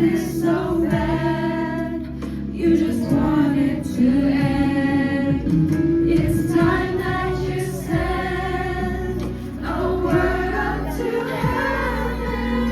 It's so bad, you just want it to end. It's time that you send a word up to heaven,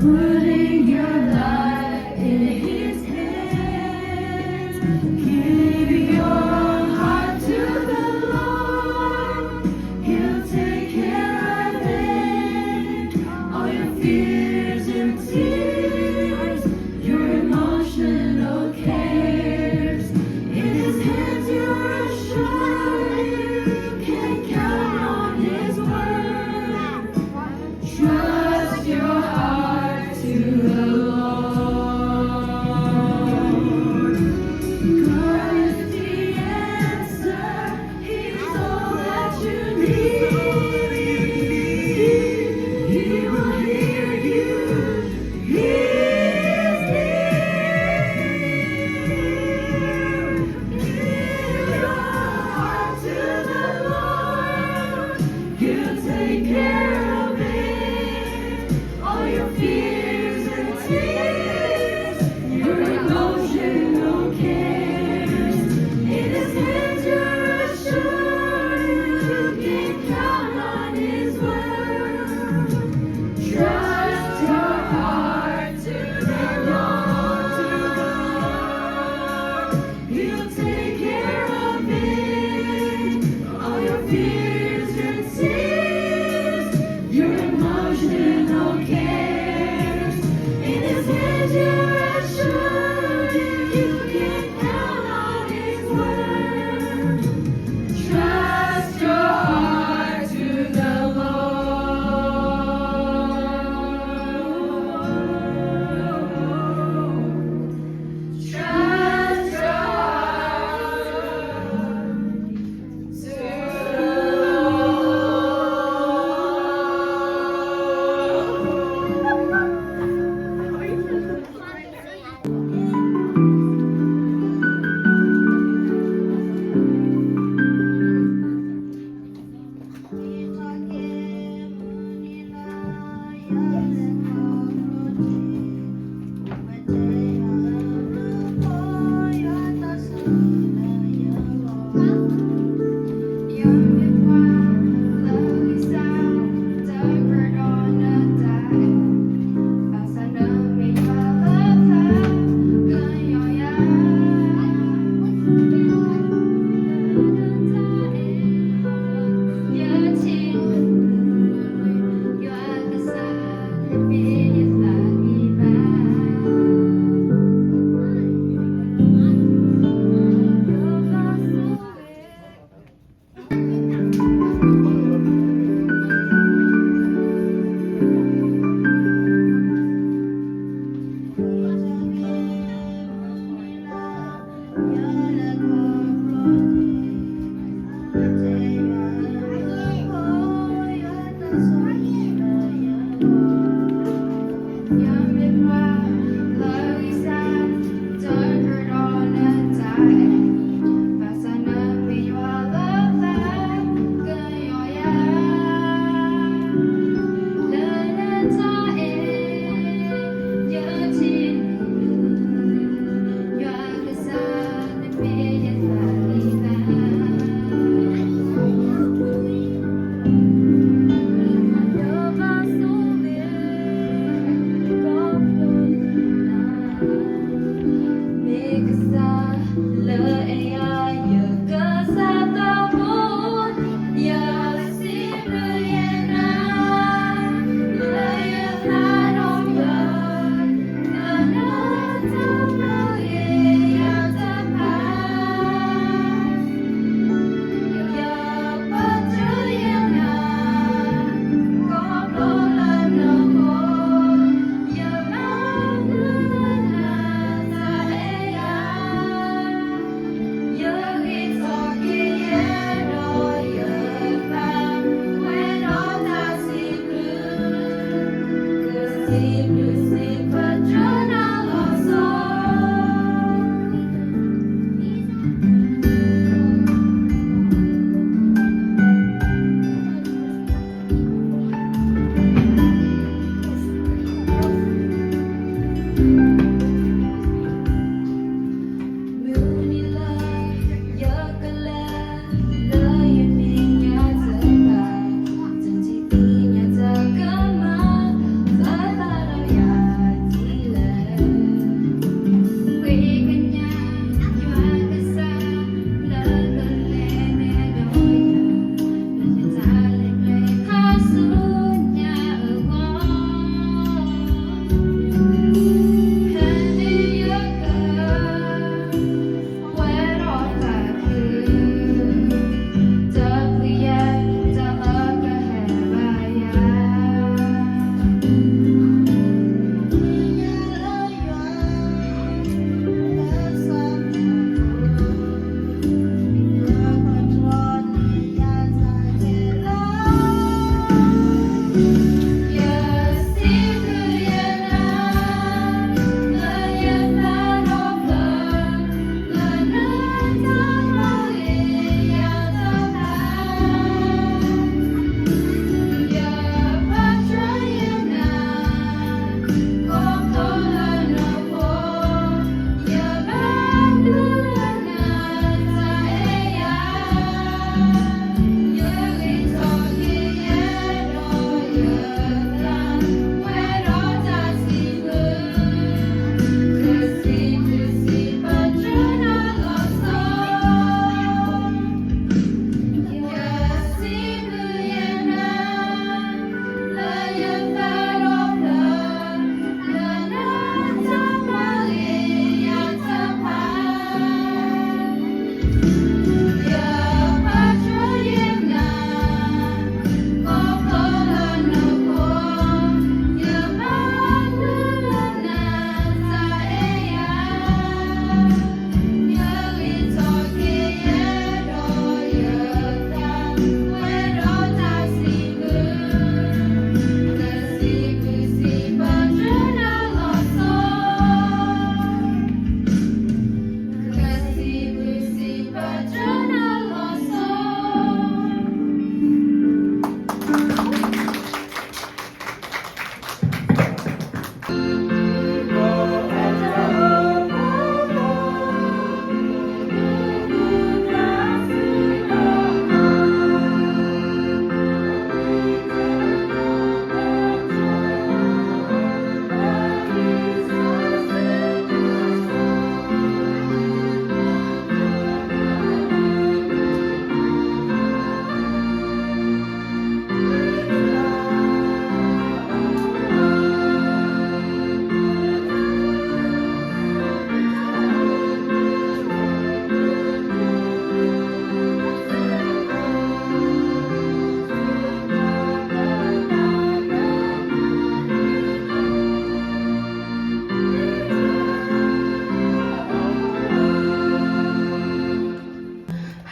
putting your life in his hands. Give your heart to the Lord, he'll take care of it. All your fears and tears, your emotional cares. In his hands you're assured, you can count on his word. Trust your heart to the Lord. God is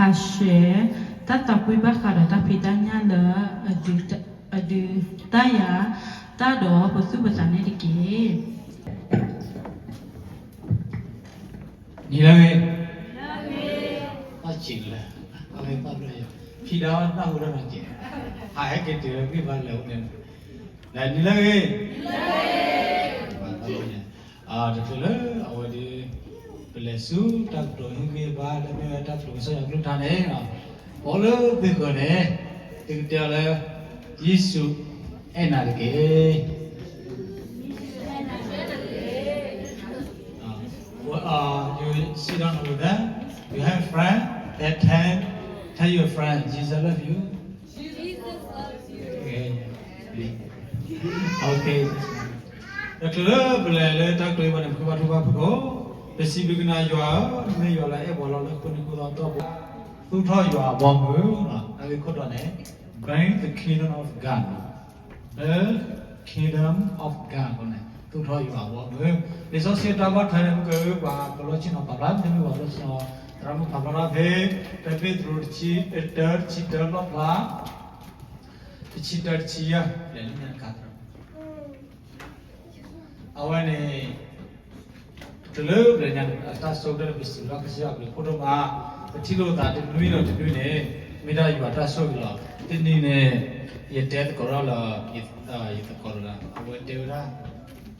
အရှဲ တၢ်သးကွံဘၣ်ဃးဒီးတၢ်ဖံးတၢ်ညၣ်လၢ အဒုးတၢ်ယၤတၢ်ဒီးပသူၣ်ပသးန့ၣ်တက့ၢ်. နံၤလၢအဂ့ၤ, တၢ်စံးလၢ အဝဲသးဘျၢယၤ ဖံဒၣ်နၢ်ဟူတၢ်နီတက့ၢ်, ဟးဟဲက့ၤတုၤလၢဂံၢ်ဘါလၢာ်အိၣ်န့ၣ်, နံၤလၢအဂ့ၤ, တချုးလၢအဝဲဒၣ် ပလဲၤဆူတၢ်ကတိၤဟ့ၣ်ဂံၢ်ဘါ လၢမ့ၢ်ဝဲတၢ်ကတိၤကစၢ်ယွၤကလုၢ်ကထါန့ၣ်, အိၣ်လၢသုဃၢၤန့ၣ် သုကတဲအီၤလၢ ယ့ၣ်ၡူးအဲၣ်နၤတက့ၢ်. Well, uh, you sit down over there. You have a friend. That time, tell your friend, Jesus love you. Jesus loves you. Okay. Okay. တချုးလၢပလဲၤလၢတၢ်ကတိၤဘၣ်န့ၣ် ပကဘါထုကဖၣ်ဖုၣ်ကိာ်, ပစံးဘျုးကနၤယွၤဧၢ, နမ့ၢ်ယွၤလၢအအဲၣ်ပှၤလီၤလၢခိၣ်နူာ်ခိၣ်သီတီၢ်ပူၤ, သူၣ်ထီၣ်ယွၤအဘီအမုၢ်, တၢ်ဂ့ၢ်ခိၣ်တီန့ၣ် Bring the kingdom of God. The kingdom of God အဃိန့ၣ် သူၣ်ထီၣ်ယွၤအဘီအမုၢ်, လံာ်စီဆှံအတၢ်ဘၣ်ထွဲန့ၣ် မ့ၢ်ကပှၤကလီဆ့ၣ်နီၤပာ်ဖျါ, တမ့ၢ်ပှၤကလီဆ့ၣ်နီၤ, သရၣ်မုၣ်ပာ်ဖျါထီၣ်ဖဲ တၢပ့းတရူး တဆံတၢ တဆံတၢ လီၣ်ဖျါ တဆံတၢ တဆံယဲၢ် လဲၤလၢညါတခါသရၣ် အဝဲန့ၣ် တချုးလၢပလဲၤညါန့ၣ် အတၢ်ဆိကတၢၢ်န့ၣ် ပစံးဘျုးကစၢ်ယွၤအဘျုးအဖှိၣ်ဒိၣ်မး, ပထံၣ်လိာ်သးတနွံဒီးတနွံန့ၣ် မ့ၢ်ဒၣ်ယွၤတၢ်ဆိၣ်ဂ့ၤလီၤ. တနံၤန့ၣ် ယတဲသကိးတၢ်လၢ ယသကိးတဂၤ အဝဲတဲဝဲဒၣ်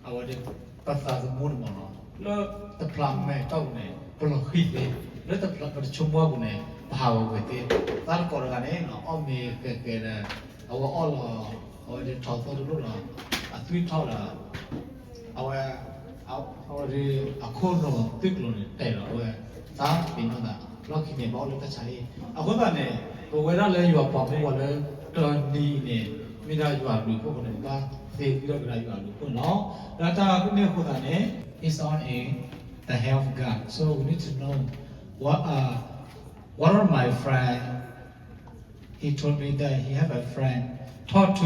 အဝဲဒၣ် ပသးသမူန့ၣ်မ့ၢ်နီၤ လၢတဖျးမဲာ်တီၢ်ပူၤန့ၣ် ပလီၤဃံၤသ့, လၢတဖျးပတဆိကမိၣ်ပူၤန့ၣ် ပဟးဂီၤကွံာ်သ့, သးသကိးတဂၤန့ၣ် အီၣ်မ့ၤဃဲၤဃဲၤဒီး အဝဲအီၣ်လီၤ အဝဲဒၣ်ထီၣ်သီတလိၣ်ဒီး အသွံၣ်ထီၣ်ဒီး အဝဲ အဝဲဒၣ် အခိၣ်နူာ်သွံၣ်ကျိၤန့ၣ် တဲာ်လီၤအဝဲ သးပ့ၤနီၣ်သး လီၢ်ခံန့ၣ် ဘၣ်အိၣ်လၢတၢ်ဆါဟံၣ်. အဃိသတးန့ၣ် ပဝဲဒၣ်လၢယွၤပှၤမူပှၤလၢ တနံၤအံၤန့ၣ် မ့ၢ်ဒၣ်ယွၤအဘျုးအဖှိၣ်အဃိန့ၣ် ပဘၣ်သ့ဝံၤဒီးကဒါယွၤအဘျုးအဖှိၣ်န့ၣ်လီၤ. ဒီးတၢ်ဂ့ၢ်န့ၣ်အဃိသတးန့ၣ် it's all in the hand of God. So we need to know what, uh, one of my friend, he told me that he have a friend talk to